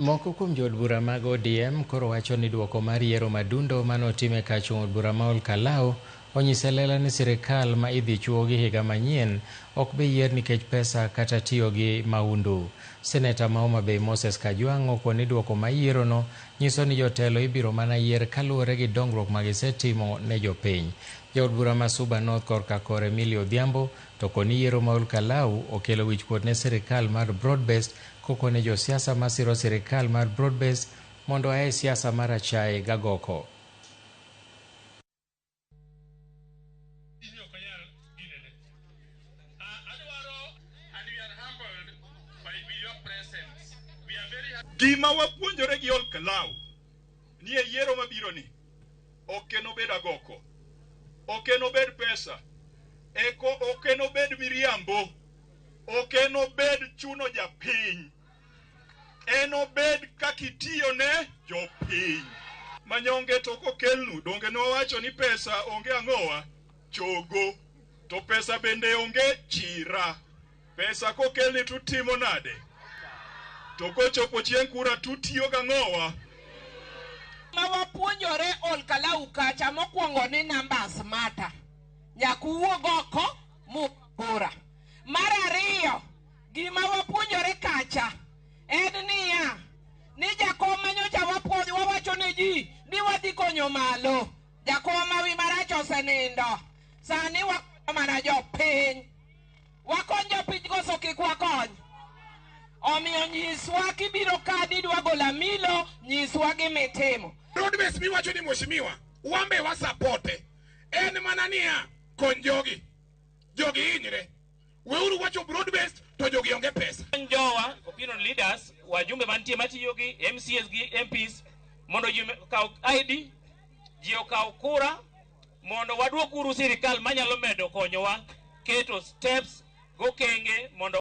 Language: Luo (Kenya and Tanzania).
Moko kuom jood bura mag ODM koro wacho ni duoko mar yiero madundo mane otim e kar chung' od bura ma Ol Kalou onyiso e lela ni sirikal ma idhi chuogi higa manyien ok bi yier nikech pesa kata tiyo gi maundu. Seneta ma Homa Bay Moses Kajwang' okoni ni duoko mar yierono nyiso ni jotelo ibiro mana yier kaluwore gi dongruok ma gisetimo ne jopiny. Jaod bura ma Suba North korka kor Emilio Odhiambo to koni yiero ma Ol Kalou okelo wichkuot ne sirikal mar broad based kokone josiasa masiro sirikal mar broad based mondo oa e siasa mar achaye gagoko. Ok anyal ginene. Adwaro and we are humbled by your presence. We are very happy. Gima wapuonjore gi Ol Kalou ni e yiero mabiro ni ok enobed agoko, ok enobed pesa, eko ok enobed miriambo, ok enobed chuno japiny, enobed kaka itiyo ne jopiny. Manyonge to kokelnu, donge nowacho ni pesa onge ang'owa chogo, to pesa bende onge chira. Pesa kokelni tutimo nade? To kochopo chieng' kura tutiyo gang'owa? Ma wapuonjore Ol Kalou kacha mokwongo ni numbers matter. Nyaka uwuog oko mukura. Mar ariyo, gima wapuonjore kacha en niya, ni jakom manyocha wapuonj wawacho ne ji ni wadhi konyo malo. Jakom ma wi marach osenindo. Sani wakonyo mana jopiny. Wakony jopiny koso kik wakony? Omiyo nyiswa kibiro ka nidwa golo amilo, nyiswa gimitimo. Broad base miwacho ni mheshimiwa, wambe wasapote. En mana niya, kony jogi. Jogi hinyre. Weuru wacho broad based to jogi onge pesa. Jowa opinion leaders, wajumbe mantie matiyo gi MCAs gi MPs mondo ji okaw ID, ji okaw kura mondo waduok uru sirikal manyalo medo konyowa keto steps gokenge mondo